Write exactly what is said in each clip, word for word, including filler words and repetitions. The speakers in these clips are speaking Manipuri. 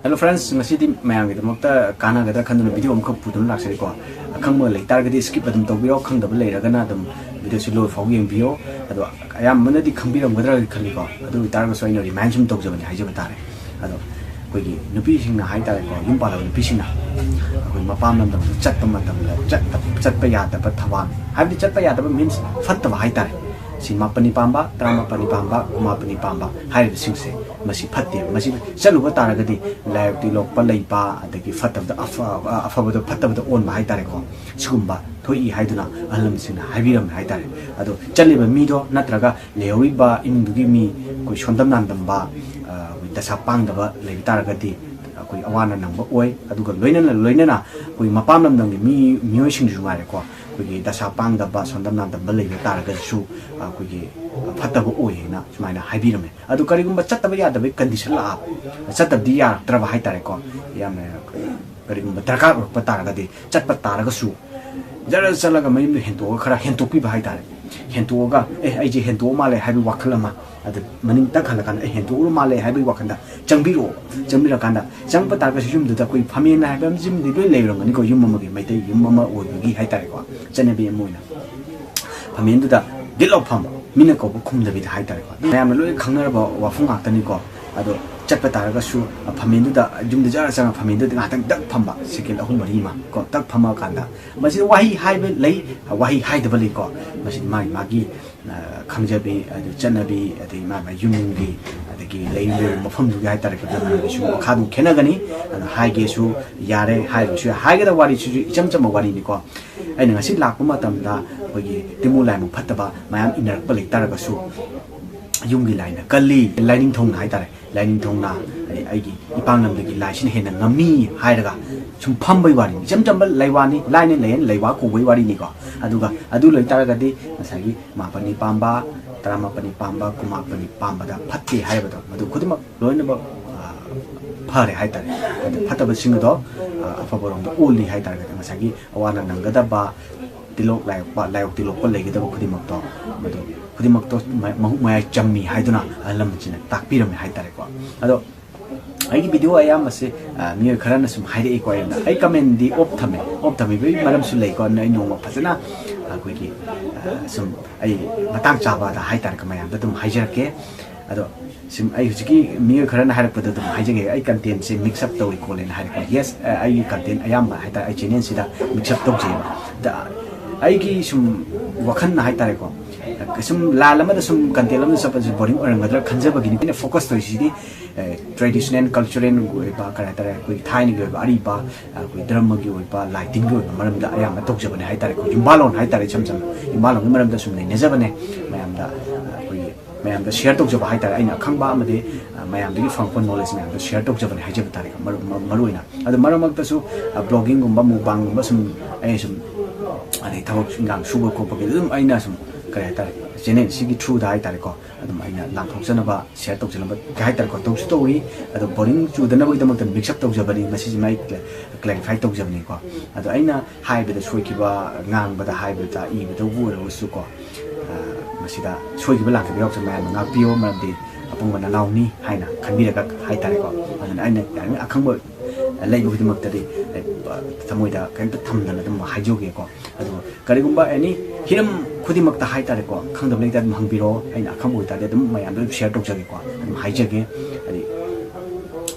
Hello friends, ꯉꯁꯤꯗꯤ ꯃꯌꯥꯝꯒꯤꯗꯃꯛꯇ ꯀꯥꯟꯅꯒꯗ꯭ꯔꯥ ꯈꯟꯗꯨꯅ video ꯑꯃꯈꯛ ꯄꯨꯗꯨꯅ ꯂꯥꯛꯆꯔꯤꯀꯣ꯫ ꯑꯈꯪꯕ ꯂꯩꯇꯥꯔꯒꯗꯤ skip ꯑꯗꯨꯝ ꯇꯧꯕꯤꯌꯣ, ꯈꯪꯗꯕ ꯂꯩꯔꯒꯅ ꯑꯗꯨꯝ videoꯁꯤ ꯂꯣꯏ ꯐꯥꯎ ꯌꯦꯡꯕꯤꯌꯣ꯫ ꯑꯗꯣ ꯑꯌꯥꯝꯕꯅꯗꯤ ꯈꯪꯕꯤꯔꯝꯒꯗ꯭ꯔꯥ ꯈꯜꯂꯤꯀꯣ꯫ ꯑꯗꯨ ꯑꯣꯏꯇꯥꯔꯒꯁꯨ ꯑꯩꯅ remind ꯁꯨꯝ ꯇꯧꯖꯕꯅꯤ, ꯍꯥꯏꯖꯕ ꯇꯥꯔꯦ꯫ ꯑꯗꯣ ꯑꯩꯈꯣꯏꯒꯤ ꯅꯨꯄꯤꯁꯤꯡꯅ ꯍꯥꯏꯇꯥꯔꯦꯀꯣ, ꯌꯨꯝ ꯄꯥꯜꯂꯕ ꯅꯨꯄꯤꯁꯤꯡꯅ ꯑꯩꯈꯣꯏ ꯃꯄꯥꯝ ꯂꯝꯗꯝꯗ ꯆꯠꯄ ꯃꯇꯝꯗ ꯆꯠꯄ ꯆꯠꯄ ꯌꯥꯗꯕ ꯊꯧꯑꯣꯡ, ꯍꯥꯏꯕꯗꯤ ꯆꯠꯄ ꯌꯥꯗꯕ means ꯐꯠꯇꯕ ꯍꯥꯏꯇꯥꯔꯦ꯫ ꯁꯤ ꯃꯥꯄꯟꯅꯤ ꯄꯥꯝꯕ, ꯇꯔꯥꯃꯥꯄꯟꯅꯤ ꯄꯥꯝꯕ, ꯀꯨꯟꯃꯥꯄꯟꯅꯤ ꯄꯥꯝꯕ ꯍꯥꯏꯔꯤꯕꯁꯤꯡꯁꯦ, ꯃꯁꯤ ꯐꯠꯇꯦ꯫ ꯃꯁꯤ ꯆꯠꯂꯨꯕ ꯇꯥꯔꯒꯗꯤ ꯂꯥꯏꯕꯛꯇꯤ ꯂꯣꯛꯄ ꯂꯩꯕ, ꯑꯗꯒꯤ ꯐꯠꯇꯕꯗ ꯑꯐ-, ꯑꯐꯕꯗ ꯐꯠꯇꯕꯗ ꯑꯣꯟꯕ ꯍꯥꯏꯇꯥꯔꯦꯀꯣ, ꯁꯤꯒꯨꯝꯕ ꯊꯣꯛꯏ ꯍꯥꯏꯗꯨꯅ ꯑꯍꯜ ꯂꯃꯟꯁꯤꯡꯅ ꯍꯥꯏꯕꯤꯔꯝꯃꯦ ꯍꯥꯏꯇꯥꯔꯦ꯫ ꯑꯗꯣ ꯆꯠꯂꯤꯕ ꯃꯤꯗꯣ ꯅꯠꯇ꯭ꯔꯒ ꯂꯩꯍꯧꯔꯤꯕ ꯏꯃꯨꯡꯗꯨꯒꯤ ꯃꯤ ꯑꯩꯈꯣꯏ ꯁꯣꯟꯗꯝ ꯅꯥꯟꯗꯝꯕ, ꯑ, ꯑꯩꯈꯣꯏ ꯗꯁꯥ ꯄꯥꯡꯗꯕ ꯂꯩꯕ ꯇꯥꯔꯒꯗꯤ ꯑꯩꯈꯣꯏ ꯑꯋꯥꯅ ꯅꯪꯕ ꯑꯣꯏ꯫ ꯑꯗꯨꯒ ꯂꯣꯏꯅꯅ, ꯂꯣꯏꯅꯅ ꯑꯩꯈꯣꯏ ꯃꯄꯥꯝ ꯂꯝꯗꯝꯒꯤ ꯃꯤ, ꯃꯤꯑꯣꯏꯁꯤꯡꯁꯨ ꯉꯥꯏꯔꯦꯀꯣ, ꯑꯩꯈꯣꯏꯒꯤ ꯗꯁꯥ ꯄꯥꯡꯗꯕ, ꯁꯣꯟꯗꯝ ꯅꯥꯟꯗꯝꯕ ꯂꯩꯕ ꯇꯥꯔꯒꯁꯨ ꯑꯩꯈꯣꯏꯒꯤ ꯐꯠꯇꯕ ꯑꯣꯏ ꯍꯥꯏꯅ ꯁꯨꯃꯥꯏꯅ ꯍꯥꯏꯕꯤꯔꯝꯃꯦ꯫ ꯑꯗꯨ ꯀꯔꯤꯒꯨꯝꯕ ꯆꯠꯇꯕ ꯌꯥꯗꯕꯒꯤ condition ꯂꯥꯛꯑꯕ, ꯆꯠꯇꯕꯗꯤ ꯌꯥꯔꯛꯇ꯭ꯔꯕ ꯍꯥꯏꯇꯥꯔꯦꯀꯣ, ꯌꯥꯝꯅ ꯀꯔꯤꯒꯨꯝꯕ ꯗꯔꯀꯥꯔ ꯑꯣꯏꯔꯛꯄ ꯇꯥꯔꯒꯗꯤ, ꯆꯠꯄ ꯇꯥꯔꯒꯁꯨ ꯖꯔ ꯆꯠꯂꯒ ꯃꯌꯨꯝꯗ ꯍꯦꯟꯇꯣꯛꯑꯒ ꯈꯔ ꯍꯦꯟꯇꯣꯛꯄꯤꯕ ꯍꯥꯏꯇꯥꯔꯦ꯫ ꯍꯦꯟꯇꯣꯛꯑꯒ, "ꯑꯦ, ꯑꯩꯁꯦ ꯍꯦꯟꯇꯣꯛꯑ ꯃꯥꯜꯂꯦ" ꯍꯥꯏꯕꯒꯤ ꯋꯥꯈꯜ ꯑꯃ, ꯑꯗ ꯃꯅꯤꯡ ꯇꯛ ꯍꯜꯂꯀꯥꯟꯗ, "ꯑꯦ, ꯍꯦꯟꯇꯣꯛꯎꯔ ꯃꯥꯜꯂꯦ" ꯍꯥꯏꯕꯒꯤ ꯋꯥꯈꯜꯗ ꯆꯪꯕꯤꯔꯛꯑꯣ꯫ ꯆꯪꯕꯤꯔꯀꯥꯟꯗ, ꯆꯪꯕ ꯇꯥꯔꯒꯁꯨ ꯌꯨꯝꯗꯨꯗ ꯑꯩꯈꯣꯏ ꯐꯝꯃꯦꯟ ꯍꯥꯏꯕ ꯑꯃ ꯌꯨꯝꯗꯤ ꯂꯣꯏ ꯂꯩꯔꯝꯒꯅꯤꯀꯣ, ꯌꯨꯝ ꯑꯃꯒꯤ, ꯃꯩꯇꯩ ꯌꯨꯝ ꯑꯃ ꯑꯣꯏꯕꯒꯤ ꯍꯥꯏꯇꯥꯔꯦꯀꯣ, ꯆꯠꯅꯕꯤ ꯑꯃ ꯑꯣꯏꯅ ꯐꯝꯃꯦꯟꯗꯨꯗ ꯒꯤꯠ ꯂꯥꯎ ꯐꯝꯕ, ꯃꯤꯅ ꯀꯧꯕ ꯈꯨꯝꯗꯕꯤꯗ ꯍꯥꯏꯇꯥꯔꯦꯀꯣ꯫ ꯑꯗꯨ ꯃꯌꯥꯝꯅ ꯂꯣꯏ ꯈꯪꯅꯔꯕ ꯋꯥꯐꯝ ꯉꯥꯛꯇꯅꯤꯀꯣ꯫ ꯑꯗꯣ ꯆꯠꯄ ꯇꯥꯔꯒꯁꯨ, ꯑ, ꯐꯝꯃꯦꯟꯗꯨꯗ, ꯌꯨꯝꯗ ꯖꯔ ꯆꯪꯉ ꯐꯝꯃꯦꯟꯗꯨꯗ ꯉꯥꯏꯍꯥꯛꯇꯪ ꯗꯛ ꯐꯝꯕ, second ꯑꯍꯨꯝ ꯃꯔꯤ ꯑꯃ ꯀꯣ, ꯗꯛ ꯐꯝꯃꯀꯥꯟꯗ, ꯃꯁꯤꯗ ꯋꯥꯍꯩ ꯍꯥꯏꯕ ꯂꯩ, ꯋꯥꯍꯩ ꯍꯥꯏꯗꯕ ꯂꯩꯀꯣ꯫ ꯃꯁꯤꯗꯤ ꯃꯥꯒꯤ ꯃꯥꯒꯤ, ꯑ, ꯈꯪꯖꯕꯤ, ꯑꯗꯨ ꯆꯠꯅꯕꯤ, ꯑꯗꯩ ꯃꯥ ꯃꯥ ꯌꯨꯝꯒꯤ, ꯑꯗꯒꯤ ꯂꯩꯔꯤꯕ ꯃꯐꯝꯗꯨꯒꯤ ꯍꯥꯏꯇꯥꯔꯦꯀꯣ, ꯂꯝꯗꯨꯒꯤꯁꯨ ꯃꯈꯥ ꯑꯗꯨꯝ ꯈꯦꯠꯅꯒꯅꯤ꯫ ꯑꯗꯨꯅ ꯍꯥꯏꯒꯦꯁꯨ ꯌꯥꯔꯦ, ꯍꯥꯏꯔꯣꯏꯁꯨ ꯌꯥꯏ꯫ ꯍꯥꯏꯒꯗꯕ ꯋꯥꯔꯤꯁꯤꯁꯨ ꯏꯆꯝ ꯆꯝꯕ ꯋꯥꯔꯤꯅꯤꯀꯣ꯫ ꯑꯩꯅ ꯉꯁꯤ ꯂꯥꯛꯄ ꯃꯇꯝꯗ ꯑꯩꯈꯣꯏꯒꯤ ꯇꯤꯃꯨ ꯂꯥꯏꯃꯨ ꯐꯠꯇꯕ ꯃꯌꯥꯝ ꯏꯟꯅꯔꯛꯄ ꯂꯩ ꯇꯥꯔꯒꯁꯨ, ꯌꯨꯝꯒꯤ ꯂꯥꯏꯅ ꯀꯜꯂꯤ, ꯂꯥꯏꯅꯤꯡꯊꯧꯅ ꯍꯥꯏꯇꯥꯔꯦ, ꯂꯥꯏꯅꯤꯡꯊꯧꯅ ꯑꯩ-, ꯑꯩꯒꯤ ꯏꯄꯥꯝ ꯂꯝꯗꯒꯤ ꯂꯥꯏꯁꯤꯅ ꯍꯦꯟꯅ ꯉꯝꯃꯤ ꯍꯥꯏꯔꯒ ꯁꯨꯝ ꯐꯝꯕꯩ ꯋꯥꯔꯤꯅꯤ, ꯏꯆꯝ ꯆꯝꯕ ꯂꯩꯋꯥꯅꯤ, ꯂꯥꯏꯅ ꯂꯩꯌꯦꯅ ꯂꯩꯋꯥ ꯀꯧꯕꯩ ꯋꯥꯔꯤꯅꯤꯀꯣ꯫ ꯑꯗꯨꯒ ꯑꯗꯨ ꯂꯣꯏ ꯇꯥꯔꯒꯗꯤ ꯉꯁꯥꯏꯒꯤ ꯃꯥꯄꯟꯅꯤ ꯄꯥꯝꯕ, ꯇꯔꯥꯃꯥꯄꯟꯅꯤ ꯄꯥꯝꯕ, ꯀꯨꯟꯃꯥꯄꯟꯅꯤ ꯄꯥꯝꯕꯗ ꯐꯠꯇꯦ ꯍꯥꯏꯕꯗꯣ, ꯃꯗꯨ ꯈꯨꯗꯤꯡꯃꯛ ꯂꯣꯏꯅꯃꯛ, ꯑ, ꯐꯔꯦ ꯍꯥꯏꯇꯥꯔꯦ꯫ ꯑꯗꯨ ꯐꯠꯇꯕꯁꯤꯡ ꯑꯗꯣ, ꯑ, ꯑꯐꯕꯔꯣꯝꯗ ꯑꯣꯜꯂꯤ ꯍꯥꯏꯇꯥꯔꯒꯗꯤ, ꯉꯁꯥꯏꯒꯤ ꯑꯋꯥꯅ ꯅꯪꯒꯗꯕ, ꯇꯤꯂꯣꯛ ꯂꯥꯏꯌꯣꯛꯄ, ꯂꯥꯏꯌꯣꯛ ꯇꯤꯂꯣꯛꯄ ꯂꯩꯒꯗꯕ ꯈꯨꯗꯤꯡꯃꯛꯇꯣ, ꯃꯗꯨ ꯈꯨꯗꯤꯡꯃꯛꯇꯣ ꯃ-, ꯃꯍꯨꯠ ꯃꯌꯥꯏ ꯆꯝꯃꯤ ꯍꯥꯏꯗꯨꯅ ꯑꯍꯜ ꯂꯃꯟꯁꯤꯡꯅ ꯇꯥꯛꯄꯤꯔꯝꯃꯦ ꯍꯥꯏꯇꯥꯔꯦꯀꯣ꯫ ꯑꯗꯣ ꯑꯩꯒꯤ ꯚꯤꯗꯤꯑꯣ ꯑꯌꯥꯝꯕꯁꯦ, ꯑ, ꯃꯤꯑꯣꯏ ꯈꯔꯅ ꯁꯨꯝ ꯍꯥꯏꯔꯛꯏꯀꯣ, ꯑꯩꯉꯣꯟꯗ ꯑꯩ ꯀꯃꯦꯟꯗꯤ ꯑꯣꯐ ꯊꯝꯃꯦ꯫ ꯑꯣꯐ ꯊꯝꯃꯤꯕꯒꯤ ꯃꯔꯝꯁꯨ ꯂꯩꯀꯣ, ꯑꯗꯨꯅ ꯑꯩ ꯅꯣꯡꯃ ꯐꯖꯅ, ꯑ, ꯑꯩꯈꯣꯏꯒꯤ, ꯑ, ꯁꯨꯝ ꯑꯩ ꯃꯇꯥꯡ ꯆꯥꯕꯗ ꯍꯥꯏꯇꯥꯔꯦꯀꯣ, ꯃꯌꯥꯝꯗ ꯑꯗꯨꯝ ꯍꯥꯏꯖꯔꯛꯀꯦ꯫ ꯑꯗꯣ ꯁꯨꯝ ꯑꯩ ꯍꯧꯖꯤꯛꯀꯤ ꯃꯤꯑꯣꯏ ꯈꯔꯅ ꯍꯥꯏꯔꯛꯄꯗ ꯑꯗꯨꯝ ꯍꯥꯏꯖꯒꯦ, ꯑꯩ ꯀꯟꯇꯦꯟꯁꯦ ꯃꯤꯛꯁ ꯑꯞ ꯇꯧꯏ ꯈꯣꯠꯂꯦꯅ ꯍꯥꯏꯔꯛꯄ꯫ ꯌꯦꯁ, ꯑ, ꯑꯩꯒꯤ ꯀꯟꯇꯦꯟ ꯑꯌꯥꯝꯕ ꯍꯥꯏꯇꯥꯔꯦ ꯑꯩ ꯆꯦꯅꯦꯜꯁꯤꯗ ꯃꯤꯛꯁ ꯑꯞ ꯇꯧꯖꯩꯕ꯫ ꯑꯗ ꯑꯩꯒꯤ ꯁꯨꯝ ꯋꯥꯈꯜꯅ ꯍꯥꯏꯇꯥꯔꯦꯀꯣ, ꯁꯨꯝ ꯂꯥꯏꯟ ꯑꯃꯗ ꯁꯨꯝ ꯀꯟꯇꯦꯟ ꯑꯃꯗ ꯆꯠꯄꯁꯦ ꯕꯣꯔꯤꯡ ꯑꯣꯏꯔꯝꯒꯗ꯭ꯔꯥ ꯈꯟꯖꯕꯒꯤꯅꯤ꯫ ꯑꯩꯅ ꯐꯣꯀꯁ ꯇꯧꯔꯤꯁꯤꯗꯤ, ꯑꯦ, ꯇ꯭ꯔꯦꯗꯤꯁꯅꯦꯜ ꯀꯜꯆꯔꯦꯜꯒꯤ ꯑꯣꯏꯕ, ꯀꯔꯤ ꯍꯥꯏꯇꯥꯔꯦ, ꯑꯩꯈꯣꯏꯒꯤ ꯊꯥꯏꯅꯒꯤ ꯑꯣꯏꯕ ꯑꯔꯤꯕ, ꯑꯩꯈꯣꯏ ꯙꯔꯃꯒꯤ ꯑꯣꯏꯕ, ꯂꯥꯏ ꯇꯤꯟꯒꯤ ꯑꯣꯏꯕ ꯃꯔꯝꯗ ꯑꯌꯥꯝꯕ ꯇꯧꯖꯕꯅꯦ ꯍꯥꯏꯇꯥꯔꯦꯀꯣ꯫ ꯌꯨꯝꯕꯥꯜꯂꯣꯟ ꯍꯥꯏꯇꯥꯔꯦ, ꯏꯁꯝ ꯁꯝꯅ ꯌꯨꯝꯕꯥꯜꯂꯣꯟꯒꯤ ꯃꯔꯝꯗ ꯁꯨꯝ ꯅꯩꯅꯖꯕꯅꯦ ꯃꯌꯥꯝꯗ, ꯑꯩꯈꯣꯏꯒꯤ ꯃꯌꯥꯝꯗ ꯁꯤꯌꯔ ꯇꯧꯖꯕ ꯍꯥꯏꯇꯥꯔꯦ꯫ ꯑꯩꯅ ꯑꯈꯪꯕ ꯑꯃꯗꯤ, ꯑ, ꯃꯌꯥꯝꯗꯒꯤ ꯐꯪꯉꯛꯄ ꯅꯣꯂꯦꯖ ꯃꯌꯥꯝꯗꯣ ꯁꯤꯌꯔ ꯇꯧꯖꯕꯅꯦ ꯍꯥꯏꯖꯕ ꯇꯥꯔꯦꯀꯣ, ꯃꯔꯨ-, ꯃ-, ꯃꯔꯨ ꯑꯣꯏꯅ꯫ ꯑꯗꯣ ꯃꯔꯛ ꯃꯔꯛꯇꯁꯨ, ꯑ, ꯕ꯭ꯂꯣꯒꯤꯡꯒꯨꯝꯕ, ꯃꯨꯛꯕꯥꯡꯒꯨꯝꯕ ꯁꯨꯝ ꯑꯩꯅ ꯁꯨꯝ, ꯑꯗꯩ ꯊꯕꯛ ꯏꯟꯈꯥꯡ ꯁꯨꯕ ꯈꯣꯠꯄꯒꯤ ꯑꯗꯨꯝ ꯑꯩꯅ ꯁꯨꯝ, ꯀꯔꯤ ꯍꯥꯏꯇꯥꯔꯦ, ꯆꯦꯅꯦꯜꯁꯤꯒꯤ ꯊ꯭ꯔꯨꯗ ꯍꯥꯏꯇꯥꯔꯦꯀꯣ, ꯑꯗꯨꯝ ꯑꯩꯅ ꯂꯥꯟꯊꯣꯛꯆꯅꯕ, ꯁꯤꯌꯔ ꯇꯧꯖꯅꯕ ꯍꯥꯏꯇꯥꯔꯦꯀꯣ, ꯇꯧꯁꯨ ꯇꯧꯏ꯫ ꯑꯗꯣ ꯕꯣꯔꯤꯡ ꯆꯨꯗꯅꯕꯒꯤꯗꯃꯛꯇ ꯃꯤꯛꯁ ꯑꯞ ꯇꯧꯖꯕꯅꯤ, ꯃꯁꯤꯁꯤꯃ ꯑꯩ ꯀ꯭ꯂꯦ-, ꯀ꯭ꯂꯦꯔꯤꯐꯥꯏ ꯇꯧꯖꯕꯅꯤꯀꯣ꯫ ꯑꯗꯣ ꯑꯩꯅ ꯍꯥꯏꯕꯗ ꯁꯣꯏꯈꯤꯕ, ꯉꯥꯡꯕꯗ, ꯍꯥꯏꯕꯗ, ꯏꯕꯗꯕꯨ ꯑꯣꯏꯔꯒꯁꯨꯀꯣ, ꯑ, ꯃꯁꯤꯗ ꯁꯣꯏꯈꯤꯕ ꯂꯥꯟꯈꯤꯕ ꯌꯥꯎꯔꯁꯨ ꯃꯌꯥꯝꯅ ꯉꯥꯛꯄꯤꯌꯣ, ꯃꯔꯝꯗꯤ ꯑꯄꯪꯕ ꯅꯅꯥꯎꯅꯤ ꯍꯥꯏꯅ ꯈꯟꯕꯤꯔꯒ ꯍꯥꯏꯇꯥꯔꯦꯀꯣ꯫ ꯑꯗꯨꯅ ꯑꯩꯅ ꯌꯥꯔꯤꯉꯩ ꯑꯈꯪꯕ ꯂꯩꯕ ꯈꯨꯗꯤꯡꯃꯛꯇꯗꯤ, ꯑꯦ, ꯊꯃꯣꯏꯗ ꯀꯔꯤꯝꯇ ꯊꯝꯗꯅ ꯑꯗꯨꯝ ꯍꯥꯏꯖꯧꯒꯦꯀꯣ꯫ ꯑꯗꯨꯒ ꯀꯔꯤꯒꯨꯝꯕ ꯑꯦꯅꯤ ꯍꯤꯔꯝ ꯈꯨꯗꯤꯡꯃꯛꯇ ꯍꯥꯏꯇꯥꯔꯦꯀꯣ, ꯈꯪꯗꯕ ꯂꯩꯇꯥꯔꯗꯤ ꯑꯗꯨꯝ ꯍꯪꯕꯤꯔꯛꯑꯣ, ꯑꯩꯅ ꯑꯈꯪꯕ ꯑꯣꯏꯇꯥꯔꯗꯤ ꯑꯗꯨꯝ ꯃꯌꯥꯝꯗ ꯑꯗꯨꯝ ꯁꯤꯌꯔ ꯇꯧꯖꯒꯦꯀꯣ, ꯑꯗꯨꯝ ꯍꯥꯏꯖꯒꯦ꯫ ꯍꯥꯏꯗꯤ,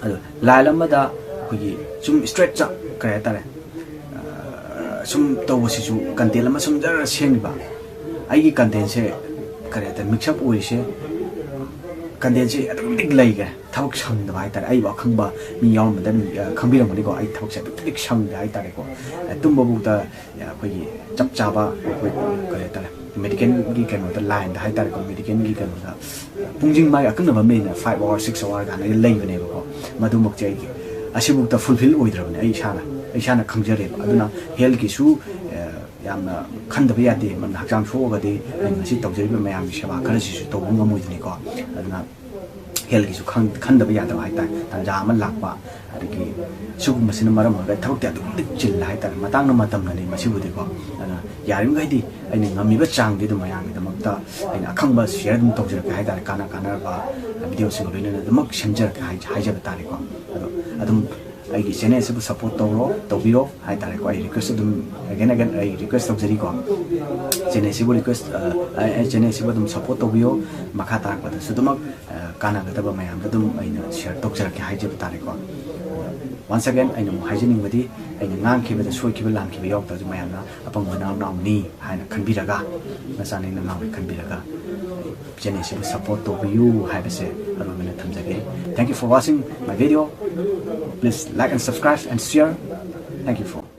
ꯑꯗꯣ ꯂꯥꯏꯟ ꯑꯃꯗ ꯑꯩꯈꯣꯏꯒꯤ ꯁꯨꯝ ꯏꯁꯇ꯭ꯔꯦꯠ ꯆꯠ, ꯀꯔꯤ ꯍꯥꯏꯇꯥꯔꯦ, ꯑ, ꯁꯨꯝ ꯇꯧꯕꯁꯤꯁꯨ ꯀꯟꯇꯦꯟ ꯑꯃ ꯁꯨꯝ ꯖꯔ ꯁꯦꯝꯈꯤꯕ꯫ ꯑꯩꯒꯤ ꯀꯟꯇꯦꯟꯁꯦ, ꯀꯔꯤ ꯍꯥꯏꯇꯥꯔꯦ, ꯃꯤꯛꯁ ꯑꯞ ꯑꯣꯏꯔꯤꯁꯦ, ꯀꯟꯇꯦꯟꯁꯦ ꯑꯗꯨꯛꯀꯤ ꯃꯇꯤꯛ ꯂꯩꯈ꯭ꯔꯦ꯫ ꯊꯕꯛ ꯁꯪꯗꯕ ꯍꯥꯏꯇꯥꯔꯦ꯫ ꯑꯩꯕꯨ ꯑꯈꯪꯕ ꯃꯤ ꯌꯥꯎꯔꯝꯕꯗ ꯑꯗꯨꯝ, ꯑ, ꯈꯪꯕꯤꯔꯝꯒꯅꯤꯀꯣ꯫ ꯑꯩ ꯊꯕꯛꯁꯦ ꯑꯗꯨꯛꯀꯤ ꯃꯇꯤꯛ ꯁꯪꯗꯦ ꯍꯥꯏꯇꯥꯔꯦꯀꯣ꯫ ꯑ, ꯇꯨꯝꯕꯐꯥꯎꯗ, ꯑ, ꯑꯩꯈꯣꯏꯒꯤ ꯆꯞ ꯆꯥꯕ, ꯑꯩꯈꯣꯏ, ꯀꯔꯤ ꯍꯥꯏꯇꯥꯔꯦ, ꯃꯦꯗꯤꯀꯦꯜꯒꯤ ꯀꯩꯅꯣꯗ, ꯂꯥꯏꯟꯗ ꯍꯥꯏꯇꯥꯔꯦꯀꯣ, ꯃꯦꯗꯤꯀꯦꯜꯒꯤ ꯀꯩꯅꯣꯗ ꯄꯨꯡꯁꯤꯡ ꯃꯥꯒꯤ ꯑꯀꯛꯅꯕ ꯑꯃ ꯂꯩꯅ, five hour, six hour ꯀꯥꯏꯅ ꯂꯩꯕꯅꯦꯕꯀꯣ꯫ ꯃꯗꯨꯃꯛꯇꯤ ꯑꯩꯒꯤ ꯑꯁꯤꯐꯥꯎꯗ ꯐꯨꯜꯐꯤꯜ ꯑꯣꯏꯗ꯭ꯔꯕꯅꯦ, ꯑꯩ ꯏꯁꯥꯅ, ꯑꯩ ꯏꯁꯥꯅ ꯈꯪꯖꯔꯦꯕ꯫ ꯑꯗꯨꯅ ꯍꯦꯜꯠꯀꯤꯁꯨ, ꯑ, ꯌꯥꯝꯅ ꯈꯟꯗꯕ ꯌꯥꯗꯦ꯫ ꯃꯔꯝꯗꯤ ꯍꯛꯆꯥꯡ ꯁꯣꯛꯑꯒꯗꯤ ꯑꯩ ꯉꯁꯤ ꯇꯧꯖꯔꯤꯕ ꯃꯌꯥꯝꯒꯤ ꯁꯦꯕꯥ ꯈꯔꯁꯤꯁꯨ ꯇꯧꯕ ꯉꯝꯃꯣꯏꯗꯣꯏꯅꯤꯀꯣ꯫ ꯑꯗꯨꯅ ꯍꯦꯜꯠꯀꯤꯁꯨ ꯈꯪ-, ꯈꯟꯗꯕ ꯌꯥꯗꯕ ꯍꯥꯏꯇꯥꯔꯦ, ꯇꯥꯟꯖꯥ ꯑꯃ ꯂꯥꯛꯄ꯫ ꯑꯗꯒꯤ ꯁꯤꯒꯨꯝꯕꯁꯤꯅ ꯃꯔꯝ ꯑꯣꯏꯔꯒ ꯊꯕꯛꯇꯤ ꯑꯗꯨꯛꯀꯤ ꯃꯇꯤꯛ ꯆꯤꯜꯂꯦ ꯍꯥꯏꯇꯥꯔꯦ꯫ ꯃꯇꯥꯡꯅ ꯃꯇꯝꯅꯅꯤ ꯃꯁꯤꯕꯨꯗꯤꯀꯣ꯫ ꯑꯗꯨꯅ ꯌꯥꯔꯤꯃꯈꯩꯗꯤ ꯑꯩꯅ ꯉꯝꯃꯤꯕ ꯆꯥꯡꯗꯤ ꯑꯗꯨꯝ ꯃꯌꯥꯝꯒꯤꯗꯃꯛꯇ ꯑꯩꯅ ꯑꯈꯪꯕ ꯁꯤꯌꯔ ꯑꯗꯨꯝ ꯇꯧꯖꯔꯛꯀꯦ ꯍꯥꯏꯇꯥꯔꯦ꯫ ꯀꯥꯟꯅ ꯀꯥꯟꯅꯔꯕ, ꯑ, ꯚꯤꯗꯤꯑꯣꯁꯤꯡꯒ ꯂꯣꯏꯅꯅ ꯑꯗꯨꯃꯛ ꯁꯦꯝꯖꯔꯛꯀꯦ ꯍꯥꯏ- ꯍꯥꯏꯖꯕ ꯇꯥꯔꯦꯀꯣ꯫ ꯑꯗꯣ ꯑꯗꯨꯝ ꯑꯩꯒꯤ ꯆꯦꯅꯦꯜꯁꯤꯕꯨ ꯁꯞꯄꯣꯔꯠ ꯇꯧꯔꯣ, ꯇꯧꯕꯤꯌꯣ ꯍꯥꯏꯇꯥꯔꯦꯀꯣ꯫ ꯑꯩ ꯔꯤꯀ꯭ꯋꯦꯁ ꯑꯗꯨꯝ, again again ꯑꯩ ꯔꯤꯀ꯭ꯋꯦꯁ ꯇꯧꯖꯔꯤꯀꯣ꯫ ꯆꯦꯅꯦꯜꯁꯤꯕꯨ ꯔꯤꯀ꯭ꯋꯦꯁ, ꯆꯦꯅꯦꯜꯁꯤꯕꯨ ꯑꯗꯨꯝ ꯁꯞꯄꯣꯔꯠ ꯇꯧꯕꯤꯌꯣ꯫ ꯃꯈꯥ ꯇꯥꯔꯛꯄꯗꯁꯨ ꯑꯗꯨꯃꯛ ꯑ, ꯀꯥꯟꯅꯒꯗꯕ ꯃꯌꯥꯝꯗ ꯑꯗꯨꯝ ꯑꯩꯅ ꯁꯤꯌꯔ ꯇꯧꯖꯔꯛꯀꯦ ꯍꯥꯏꯖꯕ ꯇꯥꯔꯦꯀꯣ꯫ Once again ꯑꯩꯅ ꯑꯃꯨꯛ ꯍꯥꯏꯖꯅꯤꯡꯕꯗꯤ, ꯑꯩꯅ ꯉꯥꯡꯈꯤꯕꯗ ꯁꯣꯏꯈꯤꯕ ꯂꯥꯟꯈꯤꯕ ꯌꯥꯎ ꯇꯥꯔꯁꯨ ꯃꯌꯥꯝꯅ ꯑꯄꯪꯕ ꯅꯅꯥꯎꯅꯤ ꯍꯥꯏꯅ ꯈꯟꯕꯤꯔꯒ, ꯃꯆꯥꯅꯤꯅ ꯉꯥꯡꯕ ꯈꯟꯕꯤꯔꯒ, ꯆꯦꯅꯦꯜꯁꯤꯕꯨ ꯁꯞꯄꯣꯔꯠ ꯇꯧꯕꯤꯌꯨ ꯍꯥꯏꯕꯁꯦ ꯑꯔꯣꯏꯕꯅ ꯊꯝꯖꯒꯦ꯫ Thank you for watching my video. Please like and subscribe and share. Thank you for